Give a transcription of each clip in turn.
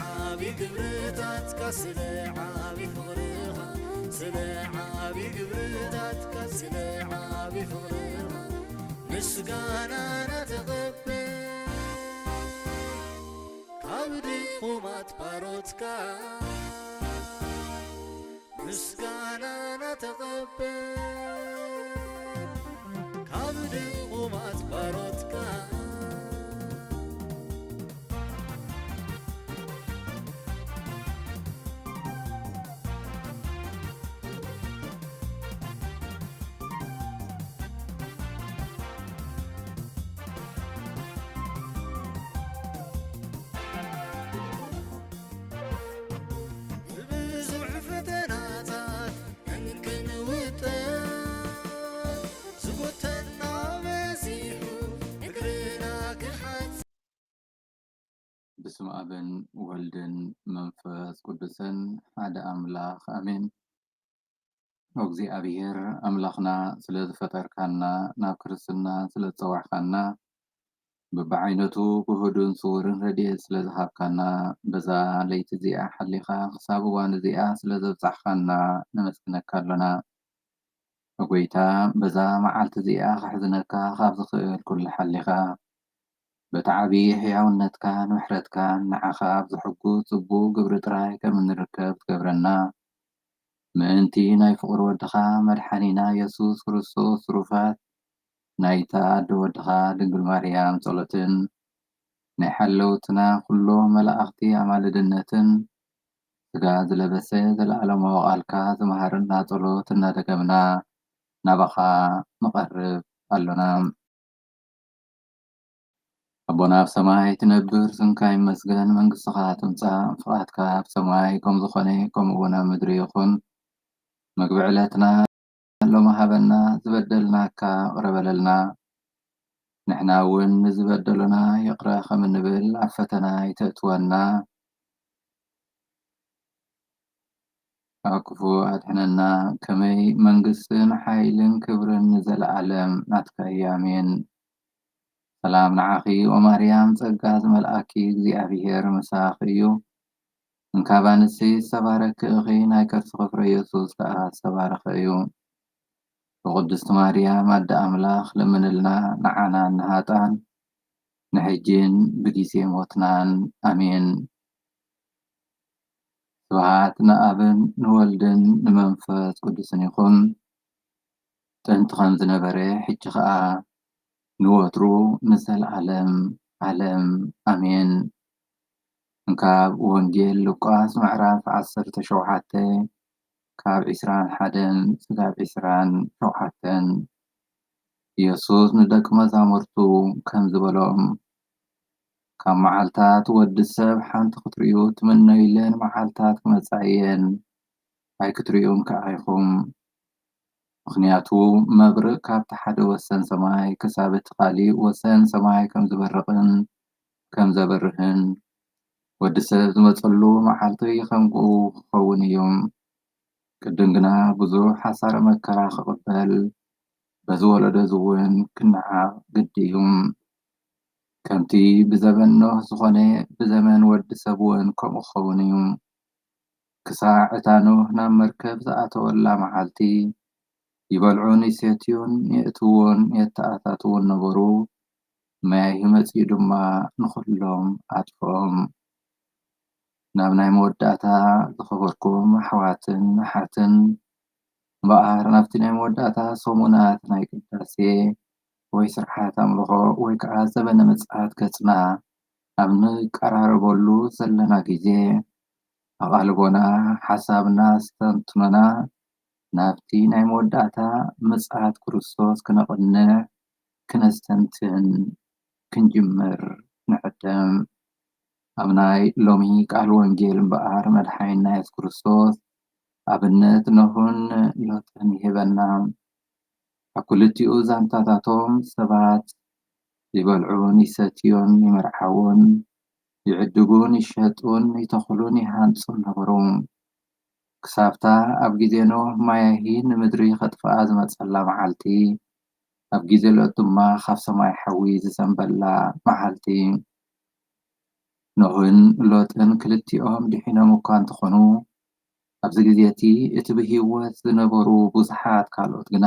ዓቢ ግብርታትካ፣ ስለ ዓቢ ፍቕርኻ፣ ስለ ዓቢ ግብርታትካ፣ ስለ ዓቢ ፍቕርኻ ምስጋናና ተቐበል። ካብ ድኹማት ባሮትካ ምስጋናና ተቐበል። ካብ ድኹማት ባሮትካ ብብዙሕ ፈተናታት እንክንውጠን ዝጎተና በዚሑ እግርና ክሓጽ። ብስም ኣብን ወልድን መንፈስ ቅዱስን ሓደ ኣምላኽ ኣሜን። እግዚኣብሔር ኣምላኽና ስለ ዝፈጠርካና፣ ናብ ክርስትና ስለ ዝጸዋዕካና፣ ብብዓይነቱ ግሁድን ስውርን ረድኤት ስለ ዝሃብካና፣ በዛ ለይቲ እዚኣ ሓሊኻ ክሳብ እዋን እዚኣ ስለ ዘብጻሕካና ነመስግነካ ኣሎና። ኦ ጐይታ፣ በዛ መዓልቲ እዚኣ ከሕዝነካ ካብ ዝኽእል ኩሉ ሓሊኻ፣ በቲ ዓቢ ሕያውነትካን ምሕረትካን ንዓኻ ኣብ ዝሕጉስ ጽቡቕ ግብሪ ጥራይ ከም እንርከብ ትገብረና። ምእንቲ ናይ ፍቕሪ ወድኻ መድሓኒና የሱስ ክርስቶስ ትሩፋት ናይታ ኣደ ወድኻ ድንግል ማርያም ጸሎትን ናይ ሓለውትና ኩሎም መላእኽቲ ኣማልድነትን ስጋ ዝለበሰ ዘለዓለማዊ ቃልካ ዝመሃረና ጸሎት እናደገምና ናባኻ ንቐርብ ኣሎና። ኣቦና ኣብ ሰማይ ትነብር፣ ስምካ ይመስገን፣ መንግስትኻ ትምጻእ፣ ፍቓድካ ኣብ ሰማይ ከም ዝኾነ ከምኡ እውን ኣብ ምድሪ ይኹን። መግቢ ዕለትና ሎሚ ሃበና፣ ዝበደልናካ ይቕረ በለልና፣ ንሕና እውን ንዝበደሉና ይቕረ ከም እንብል፣ ኣብ ፈተና ኣይተእትወና፣ ካብ ክፉእ ኣድሕነና። ከመይ መንግስትን ሓይልን ክብርን ንዘለኣለም ናትካ እዩ። ኣሜን። ሰላም ንዓኺ ኦ ማርያም፣ ጸጋ ዝመልኣኪ እግዚኣብሔር ምሳኺ እዩ። እንካብ ኣንስቲ ዝተባረኪ ኢኺ፣ ናይ ከርስኺ ፍረ ኢየሱስ ከኣ ዝተባረኸ እዩ። ብቅድስቲ ማርያም ኣደ ኣምላኽ ለምንልና ንዓና ንሃጣን ንሕጂን ብጊዜ ሞትናን። ኣሜን። ስብሐት ንኣብን ንወልድን ንመንፈስ ቅዱስን ይኹን። ጥንቲ ከም ዝነበረ ሕጂ ኸኣ ንወትሩ ንዘለዓለም ዓለም ኣሜን። እንካብ ወንጌል ሉቃስ ምዕራፍ ዓሰርተ ሸውዓተ ካብ ዕስራን ሓደን ስጋብ ዕስራን ሸውዓተን። ኢየሱስ ንደቂ መዛሙርቱ ከምዚ በሎም፣ ካብ መዓልታት ወዲ ሰብ ሓንቲ ክትርእዩ ትምነዩለን መዓልታት ክመጻ እየን፣ ኣይክትርእዩን ከኣ ኢኹም። ምኽንያቱ መብርቕ ካብቲ ሓደ ወሰን ሰማይ ክሳብ እቲ ካልእ ወሰን ሰማይ ከም ዝበርቕን ከም ዘበርህን፣ ወዲ ሰብ ዝመጸሉ መዓልቲ ከም ብኡ ክኸውን እዩ። ቅድም ግና ብዙሕ ሓሳረ መከራ ክቕበል፣ በዚ ወለዶ እዚ እውን ክነዓቕ ግዲ እዩ። ከምቲ ብዘበን ኖህ ዝኾነ፣ ብዘመን ወዲ ሰብ እውን ከምኡ ክኸውን እዩ። ክሳዕ እታ ኖህ ናብ መርከብ ዝኣተወላ መዓልቲ፣ ይበልዑን ይሰትዩን፣ የእትዉን የተኣታትዉን ነበሩ። መያሂ መጺኡ ድማ ንኹሎም ኣጥፍኦም። ናብ ናይ መወዳእታ ዝኸበርኩም ኣሕዋትን ኣሓትን፣ እምበኣር ናብቲ ናይ መወዳእታ ሰሙናት ናይ ቅዳሴ ወይ ስርዓት ኣምልኾ ወይ ከዓ ዘበነ ምጽኣት ገጽና ኣብ ንቀራረበሉ ዘለና ግዜ፣ ኣቓልቦና፣ ሓሳብና፣ ኣስተንትኖና ናብቲ ናይ መወዳእታ ምጽኣት ክርስቶስ ክነቕንዕ፣ ክነስተንትን ክንጅምር ንዕደም። ኣብ ናይ ሎሚ ቃል ወንጌል እምበኣር መድሓኒና የሱስ ክርስቶስ ኣብነት ኖህን ሎጥን ይህበና። ኣብ ክልቲኡ ዛንታታቶም ሰባት ይበልዑን ይሰትዩን ይምርዓዉን ይዕድጉን ይሸጡን ይተኽሉን ይሃንጹን ነበሩ። ክሳብታ ኣብ ግዜ ኖህ ማያሂ ንምድሪ ከጥፍኣ ዝመጸላ መዓልቲ፣ ኣብ ግዜ ሎጥ ድማ ካብ ሰማይ ሓዊ ዝዘንበላ መዓልቲ። ኖህን ሎጥን ክልቲኦም ድሒኖም እኳ እንተኾኑ፣ ኣብዚ ግዜ እቲ፣ እቲ ብህይወት ዝነበሩ ብዙሓት ካልኦት ግና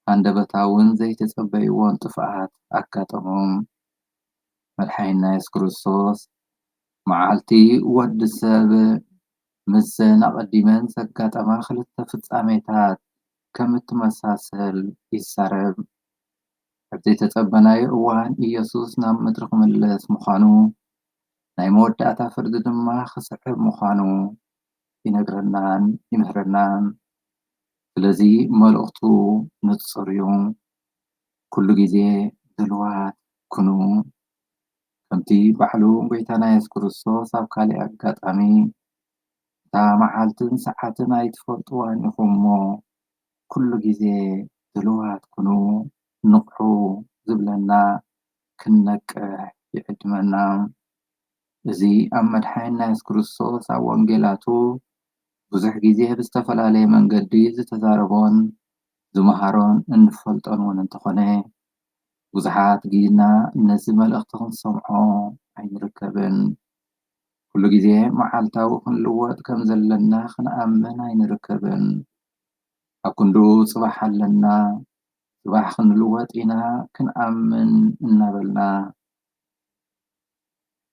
ሃንደበታውን ዘይተጸበይዎን ጥፍኣት ኣጋጠሞም። መድሓኒና የሱስ ክርስቶስ፣ መዓልቲ ወዲ ሰብ ምስዘን ኣቐዲመን ዘጋጠማ ክልተ ፍጻሜታት ከም እትመሳሰል ይዛረብ። ኣብ ዘይተጸበናዮ እዋን ኢየሱስ ናብ ምድሪ ክምለስ ምዃኑ፣ ናይ መወዳእታ ፍርዲ ድማ ክስዕብ ምዃኑ ይነግረናን ይምህረናን። ስለዚ መልእኽቱ ንጹር እዩ። ኩሉ ግዜ ድልዋት ኩኑ። ከምቲ ባዕሉ ጎይታና የሱስ ክርስቶስ ኣብ ካልእ ኣጋጣሚ፣ "እታ መዓልትን ሰዓትን ኣይትፈልጥዋን ኢኹም እሞ፣ ኩሉ ግዜ ድልዋት ኩኑ፣ ንቕሑ" ዝብለና ክንነቅሕ ይዕድመና። እዚ ኣብ መድሓኒና የሱስ ክርስቶስ ኣብ ወንጌላቱ ብዙሕ ግዜ ብዝተፈላለየ መንገዲ ዝተዛረቦን ዝመሃሮን እንፈልጦን እውን እንተኾነ፣ ብዙሓት ግና ነዚ መልእኽቲ ክንሰምዖ ኣይንርከብን። ኩሉ ግዜ መዓልታዊ ክንልወጥ ከም ዘለና ክንኣምን ኣይንርከብን። ኣብ ክንድኡ ጽባሕ ኣለና፣ ጽባሕ ክንልወጥ ኢና ክንኣምን እናበልና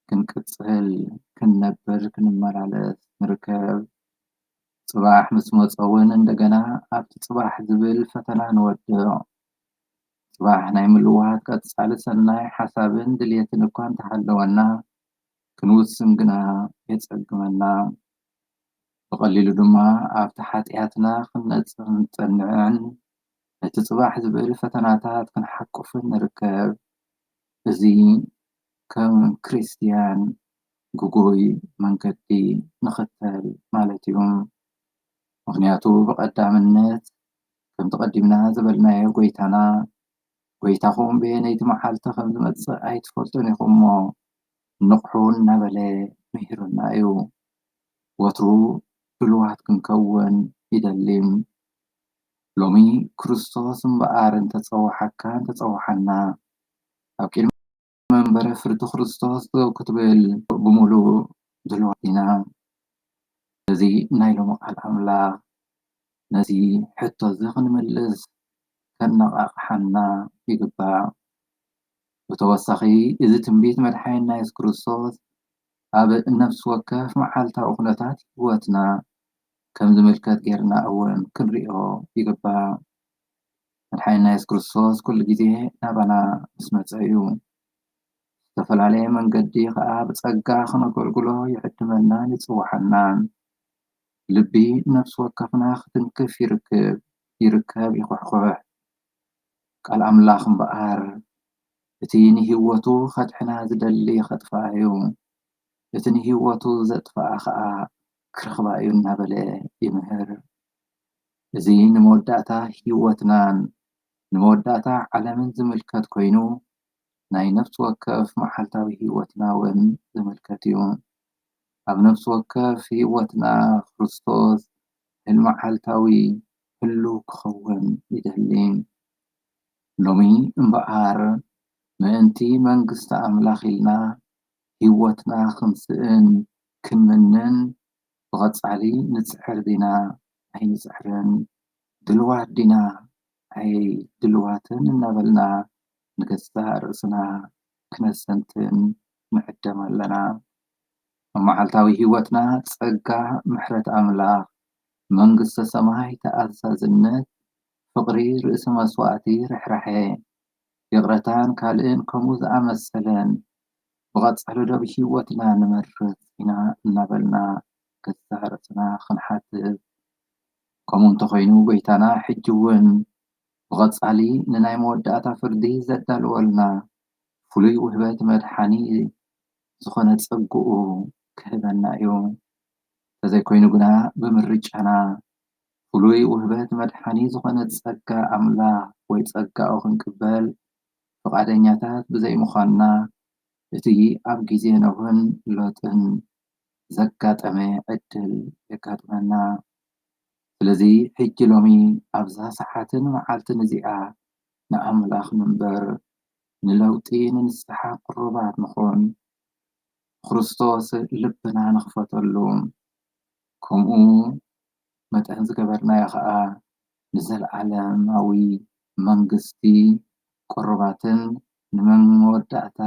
ክንቅጽል፣ ክንነብር፣ ክንመላለስ ንርከብ። ጽባሕ ምስ መጸ እውን እንደገና ኣብቲ ጽባሕ ዝብል ፈተና ንወድቕ። ጽባሕ ናይ ምልዋጥ ቀጻሊ ሰናይ ሓሳብን ድልየትን እኳ እንተሃለወና፣ ክንውስን ግና የጸግመና። ብቐሊሉ ድማ ኣብቲ ሓጢኣትና ክንነጽር ንጸንዕን ነቲ ጽባሕ ዝብል ፈተናታት ክንሓቁፍን ንርከብ። እዚ ከም ክርስትያን ግጉይ መንገዲ ንኽተል ማለት እዩ። ምኽንያቱ ብቐዳምነት ከምቲ ቀዲምና ዝበልናዮ ጎይታና፣ "ጎይታኹም በየነይቲ መዓልቲ ከም ዝመጽእ ኣይትፈልጡን ኢኹም እሞ ንቕሑ" እናበለ ምሂሩና እዩ። ወትሩ ድልዋት ክንከውን ይደሊ። ሎሚ ክርስቶስ እምበኣር እንተጸዋሓካ እንተጸዋሓና፣ ኣብ ቅድሚ መንበረ ፍርዲ ክርስቶስ ደው ክትብል ብምሉእ ድልዋት ኢና። እዚ ናይ ሎሚ ቃል ኣምላኽ ነዚ ሕቶ እዚ ክንምልስ ከነቓቕሓና ይግባእ። ብተወሳኺ፣ እዚ ትንቢት መድሓኒና የሱስ ክርስቶስ ኣብ ነፍሲ ወከፍ መዓልታዊ ኩነታት ህይወትና ከም ዝምልከት ጌርና እውን ክንሪኦ ይግባእ። መድሓኒና የሱስ ክርስቶስ ኩሉ ግዜ ናባና ምስ መጸ እዩ። ዝተፈላለየ መንገዲ ኸኣ ብጸጋ ክነገልግሎ ይዕድመናን ይጽውዓናን። ልቢ ነፍሲ ወከፍና ክትንክፍ ይርክብ፣ ይርከብ፣ ይኹሕኩሕ። ቃል ኣምላኽ እምበኣር፣ "እቲ ንህይወቱ ኸድሕና ዝደሊ ኸጥፍኣ እዩ፣ እቲ ንህይወቱ ዘጥፍኣ ኸኣ ክረኽባ እዩ" እናበለ ይምህር። እዚ ንመወዳእታ ህይወትናን ንመወዳእታ ዓለምን ዝምልከት ኮይኑ፣ ናይ ነፍሲ ወከፍ መዓልታዊ ህይወትና እውን ዝምልከት እዩ። ኣብ ነፍሲ ወከፍ ህይወትና ክርስቶስ ህል መዓልታዊ ህሉው ክኸውን ይደሊ። ሎሚ እምበኣር፣ ምእንቲ መንግስቲ ኣምላኽ ኢልና ህይወትና ክንስእን ክንምንን ብቐጻሊ ንጽዕር ዲና ኣይንጽዕርን? ድልዋት ዲና ኣይድልዋትን እናበልና ንገዛእ ርእስና ክነስተንትን ንዕደም ኣለና። ኣብ መዓልታዊ ህይወትና ጸጋ፣ ምሕረት ኣምላኽ፣ መንግስተ ሰማይ፣ ተኣዛዝነት፣ ፍቕሪ፣ ርእሲ መስዋእቲ፣ ርሕራሐ፣ ይቕረታን ካልእን ከምኡ ዝኣመሰለን ብቐጻሊ ዶ ኣብ ህይወትና ንመርጽ ኢና እናበልና ገዛእ ርእስና ክንሓትት፣ ከምኡ እንተኾይኑ፣ ጎይታና ሕጂ እውን ብቐጻሊ ንናይ መወዳእታ ፍርዲ ዘዳልወልና ፍሉይ ውህበት መድሓኒ ዝኾነ ጸግኡ ክህበና እዩ። እንተዘይኮይኑ ግና፣ ብምርጫና ፍሉይ ውህበት መድሓኒ ዝኾነ ጸጋ ኣምላኽ ወይ ጸጋኡ ክንቅበል ፍቓደኛታት ብዘይምዃንና፣ እቲ ኣብ ግዜ ኖህን ሎጥን ዘጋጠመ ዕድል የጋጥመና። ስለዚ፣ ሕጂ ሎሚ ኣብዛ ሰዓትን መዓልትን እዚኣ ንኣምላኽ ንንበር፣ ንለውጢ፣ ንንስሓ ቅሩባት ንኹን። ክርስቶስ ልብና ንኽፈተሉ፣ ከምኡ መጠን ዝገበርናዮ ኸኣ ንዘለዓለማዊ መንግስቲ ቅሩባትን ንመወዳእታ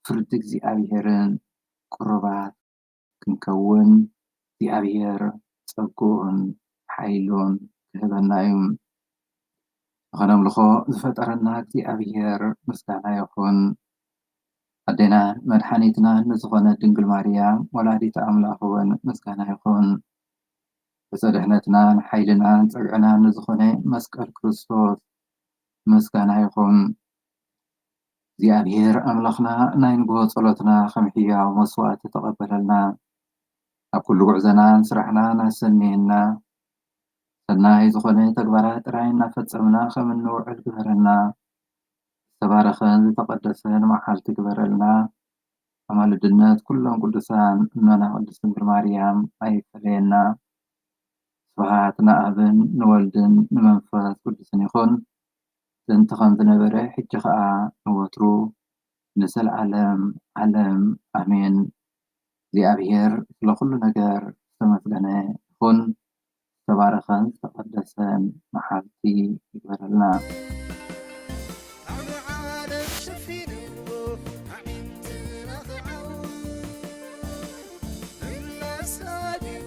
ፍርዲ እግዚኣብሔርን ቅሩባት ክንከውን እግዚኣብሔር ጸግኡን ሓይሉን ክህበና እዩ። ንኸነምልኾ ዝፈጠረና እግዚኣብሔር ምስጋና ይኹን። ኣዴናን መድሓኒትናን ንዝኾነ ድንግል ማርያም ወላዲት ኣምላኽ እውን ምስጋና ይኹን። ርእሰ ድሕነትናን ሓይልናን ጽግዕናን ንዝኾነ መስቀል ክርስቶስ ምስጋና ይኹን። እግዚኣብሔር ኣምላኽና ናይ ንግሆ ጸሎትና ከም ሕያው መስዋእቲ ተቐበለልና። ኣብ ኩሉ ጉዕዞናን ስራሕናን ኣሰንየና። ሰናይ ዝኾነ ተግባራት ጥራይ እናፈጸምና ከም እንውዕል ግበረና። ዝተባረኸን ዝተቐደሰን መዓልቲ ግበረልና። ኣማልድነት ኩሎም ቅዱሳን እኖና ቅድስት ድንግል ማርያም ኣይፈለየና። ስብሐት ንኣብን ንወልድን ንመንፈስ ቅዱስን ይኹን። ጥንቲ ከም ዝነበረ፣ ሕጂ ኸኣ ንወትሩ ንዘለዓለም ዓለም ኣሜን። እግዚኣብሔር ስለ ኩሉ ነገር ዝተመስገነ ይኹን። ዝተባረኸን ዝተቐደሰን መዓልቲ ይግበረልና። ዓሚ ዓለም ሸፊንዎ ኣዒንትና ክዓው፣ ምላስ ሃድዩ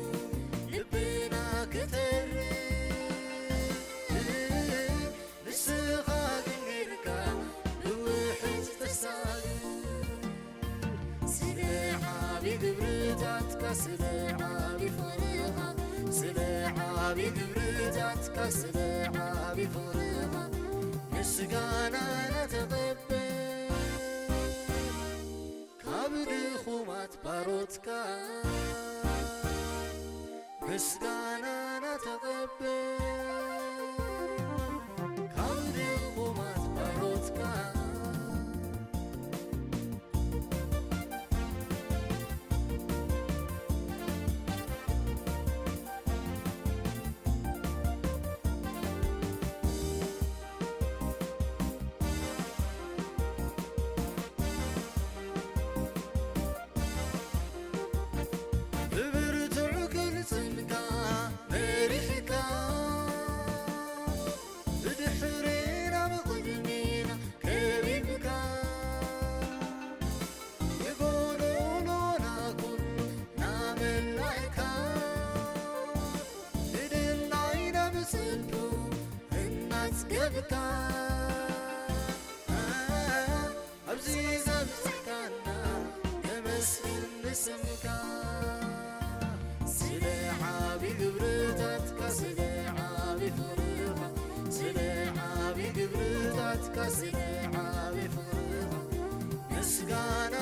ልብና ክተርር። ንስኻ ግን ኔርካ ብውሕጅ ተሳሉ። ስለ ዓቢ ግብርታትካ፣ ስለ ዓቢ ፍቕርኻ፣ ስለ ዓቢ ግብርታትካ፣ ስለ ዓቢ ፍቕርኻ ምስጋናና ተቐበል። ካብ ድኹማት ባሮትካ ምስጋናና ተቐበል። ካብ ድኹማት ባሮትካ ብብርቱዕ ቅልጽምካ መሪሕካ፣ ብድሕሪና ብቕድሚና ከቢብካ፣ ንጎዶሎና ኩሉ ናመላእካ፣ ንድላይና ብጽድቁ እናጽገብካ፣ ኣብዚ ዘብጽሕካና ነመስግን ንስምካ። ስለ ዓቢ ግብርታትካ፣ ስለ ዓቢ ፍቕርኻ፣ ስለ ዓቢ ግብርታትካ፣ ስለ ዓቢ ፍቕርኻ ምስጋና